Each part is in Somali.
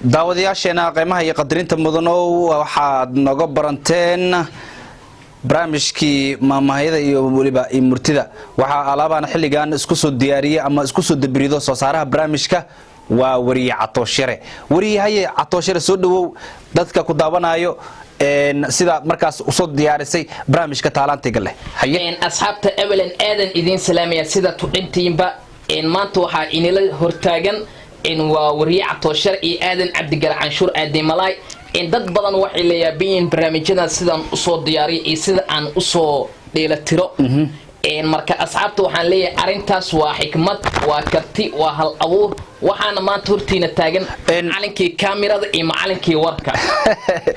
Daawadayaasheena qiimaha iyo qadarinta mudanow, waxaad noga baranteen barnaamijkii maamahyada iyo weliba murtida. Waxaa alaabaan xilligan isku soo diyaariyey ama isku soo dabrido soo saaraha barnaamijka waa wariye Catooshare. Wariyahaye Catooshare, soo dhawow. Dadka ku daawanayo sida markaas usoo diyaarisay barnaamijka taalaantiga leh, haye. Asxaabta, ewelan aadan idiin salaamaya. Sida tudhintiinba, maanta waxaa inila hortaagan waa wariye Catooshare iyo Aadan Cabdigal Canshuur Aadimalaay. Dad badan waxay layaabayihiin barnaamijyadan sidaan usoo diyaariyo iyo sida aan usoo dheelatiro. Marka asxaabta waxaan leeyahay, arrintaas waa xikmad, waa karti, waa hal abuur. Waxaana maanta hortiina taagan macalinkii kaamirada iyo macalinkii warka,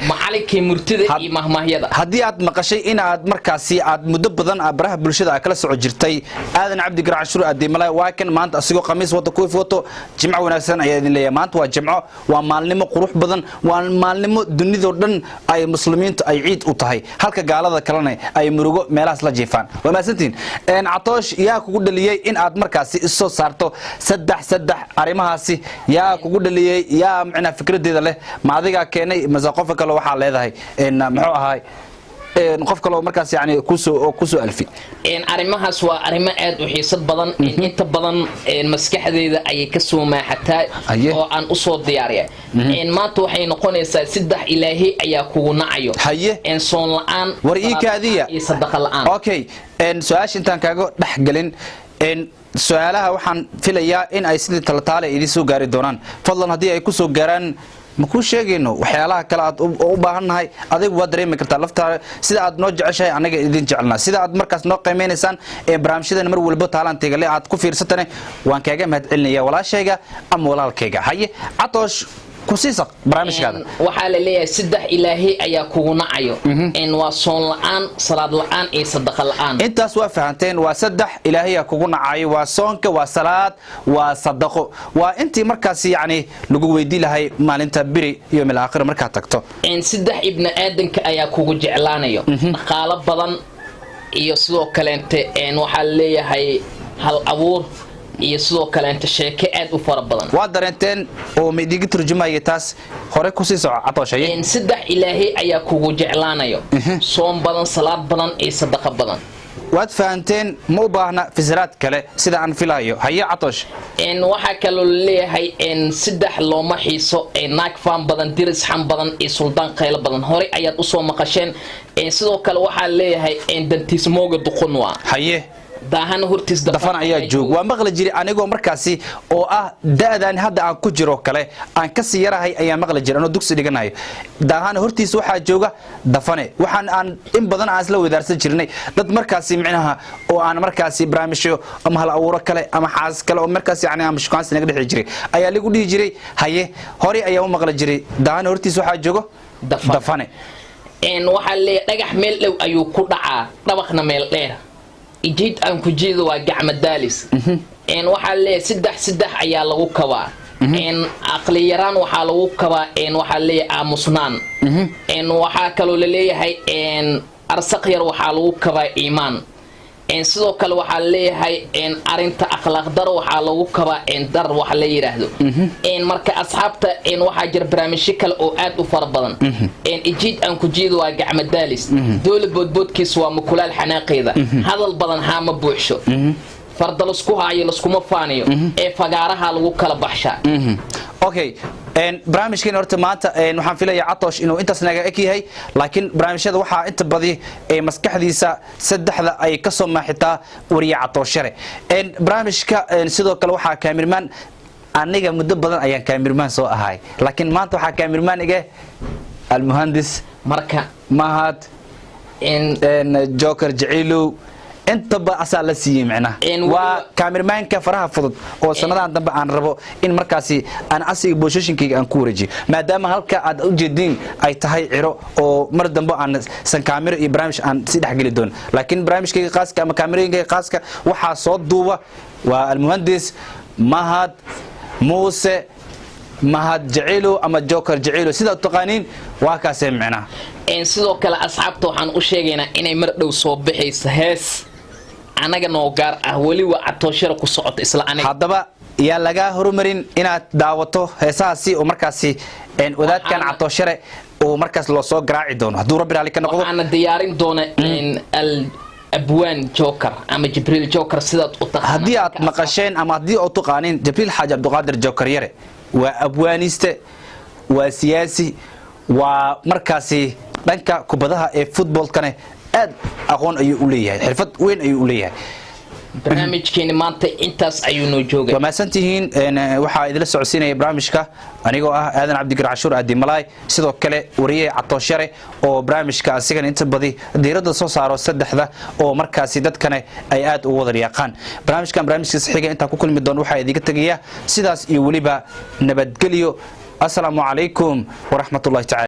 macalinkii murtida iyo mahmaahyada. Haddii aad maqashay in aad markaasi aad muddo badan baraha bulshada aad kala soco jirtay Aadan Cabdi Garcanshuur Aadimala, waa kan maanta asigoo khamiis wata, kuif wato. Jimco wanaagsan ayaa idin leeyahay. Maanta waa jimco, waa maalnimo qurux badan, waa maalnimo dunidoo dhan ay muslimiintu ay ciid u tahay, halka gaalada kalena ay murugo meelahaas la jiifaan. Waa mahadsantihin. Catoosh, yaa kugu dhaliyey in aad markaasi isoo saarto saddex saddex arrimahaasi? Yaa kugu dhaliyey? Yaa micnaa fikradeeda leh? Ma adigaa keenay mase qofka kale waxaa leedahay, muxuu ahaay, qof kaleo markaas yani kusoo alfi? Arrimahaas waa arrimo aad u xiisad badan. Inta badan maskaxdeyda ayay kasoo maaxataa oo aan usoo diyaariya. Maanta waxay noqonaysaa saddex ilaahay ayaa kugu nacayo. Haye. Soon la-aan, war ii kaadiya iyo sadaqa la-aan. Okay, su-aasha intaan kaaga dhexgelin, su-aalaha waxaan filayaa in ay sidii talataale idiin soo gaari doonaan. Fadlan haddii ay ku soo gaaraan, ma kuu sheegayno waxyaalaha kale aad u baahannahay. Adigu waad dareemi kartaa laftaada sida aad noo jeceshahay, anaga idin jecelnaa. Sida aad markaas noo qiimeynaysaan ee barnaamijyadan mar walba taalantiga le aad ku fiirsatane, waan kaaga mahad celinaya, walaashayga ama walaalkayga. Haye Catoosh, ku siisaq barnaamijkaada. Waxaa la leeyahay saddex ilaahay ayaa kugu nacayo. Waa soon la-aan, salaad la-aan iyo sadaqa la-aan. Intaas waa fahanteen. Waa saddex ilaahayaa kugu nacayo: waa soonka, waa salaad, waa sadaqo. Waa intii markaas yacni lagu weydii lahay maalinta biri iyo mil aakhira markaad tagto. Saddex ibni aadanka ayaa kugu jeclaanayo: dhaqaalo badan iyo sidoo kaleente waxaa la leeyahay hal abuur iyo sidoo kaleente sheeke aad u fara badan. Waa dareenteen oo ma idiga turjumaya taas. Hore kusii soco, Catooshaye. Saddex ilaahay ayaa kugu jeclaanayo: soon badan, salaad badan iyo sadaqa badan. Waad fahanteen, ma u baahna fisraad kale sida aan filayo. Haye Catoosh. Waxaa kaloo laleeyahay saddex looma xiiso: naag faan badan, diris xan badan iyo suldaan qaylo badan. Horey ayaad usoo maqasheen. Sidoo kale waxaa leeyahay dantiismooga duqun waa haye daahana hortiis dafan ayaa joog. Waa maqli jiray anigoo markaasi oo ah da'dan hadda aan ku jiro kale aan kasii yarahay ayaa maqli jiray anoo dugsi dhiganayo: daahana hortiis waxaa jooga dafane. Waxaan aan in badan aan isla wadaarsan jirnay dad markaasi micnaha oo aan markaasi barnaamijyo ama hal abuuro kale ama xaas kale oo markaasi yani ama shukaansi naga dhexi jiray ayaa lagu dhihi jiray. Haye, horey ayaa u maqli jiray: daahana hortiis waxaa joogo dafane. Waxaa leeyahay dhagax meel dhow ayuu ku dhacaa, dhabaqna meel dheer. Ijiid aan ku jiido waa gacma daalis. Waxaa leeyahay saddex saddex ayaa lagu kabaa. Aqli yaraan waxaa lagu kabaa, waxaa leeyahay aamusnaan. Waxaa kaloo laleeyahay arsaq yar waxaa lagu kabaa iimaan. Sidoo kale waxaa leeyahay arinta akhlaaq daro waxaa lagu kabaa dar waxa la yidhaahdo. Marka asxaabta, waxaa jira barnaamijyo kale oo aad u fara badan. Ijiid aan ku jiido waa gacma daalis, doole boodboodkiis waa mukulaal xanaaqeeda, hadal badan haama buuxsho, farda lasku haayo laskuma faaniyo, ee fagaaraha lagu kala baxshaa. Okay, barnaamijkeena horta maanta waxaan filayaa, Catoosh, inuu intaas naga eg yahay, laakiin barnaamijyada waxaa inta badi ee maskaxdiisa saddexda ay ka soo maaxitaa wariye Catooshare. Barnaamijka sidoo kale waxaa kaamirmaan, aniga muddo badan ayaan kaamirmaan soo ahay, laakiin maanta waxaa kaamirmaan iga almuhandis marka Mahad Joker Jaciilow. Intaba asaa la siiyey micnaha. Waa kaamirmaanka faraha fudud oo sanadahan dambe aan rabo in markaasi aan asiga boosashinkayga aan ku wareejiyo, maadaama halka aad ujeediin ay tahay ciro oo mar dambe aan san kaamiro iyo barnaamij aan si dhexgeli doono. Laakiin barnaamijkayga qaaska ama kaamirooyinkayga qaaska waxaa soo duuba waa almuhandis Mahad Muuse Mahad Jaciilo ama Joker Jaciilo, sidaad taqaaniin. Waa kaasee micnaha. Sidoo kale asxaabta waxaan u sheegaynaa inay mar dhow soo baxayso hees anaga noo gaar ah, weli waa Catooshara ku socota isla aniga. Haddaba. Yaa lagaa horumarin inaad daawato heesahaasi oo markaasi wadaadkan Catooshare uu markaas loo soo garaaci doono, hadduu Rabbi raalli ka noqdo. Waxaana diyaarin doona al abwaan Joker ama Jibriil Joker, sidaad u taqaana. Haddii aad maqasheen ama haddii aad taqaanin Jibriil Xaaji Cabdiqaadir Joker Yare, waa abwaaniste, waa siyaasi, waa markaasi dhanka kubadaha ee footballkane aad aqoon ayuu u leeyahay, xirfad weyn ayuu u leeyahay. Barnaamijkeeni maanta intaas ayuu noo joogay. Waa mahadsantihiin. Waxaa idila socodsiinaya barnaamijka anigoo ah Aadan Cabdigar Cashuur Aadimalaay, sidoo kale wariye Catooshare oo barnaamijka asigana inta badi diiradda soo saaro saddexda oo markaasi dadkane ay aad ugu wada yaqaan. Barnaamijkan barnaamijkiisa xiga intaan ku kulmi doono, waxaa idiga tegaya sidaas iyo weliba nabadgelyo. Assalaamu calaykum waraxmatullahi tacala.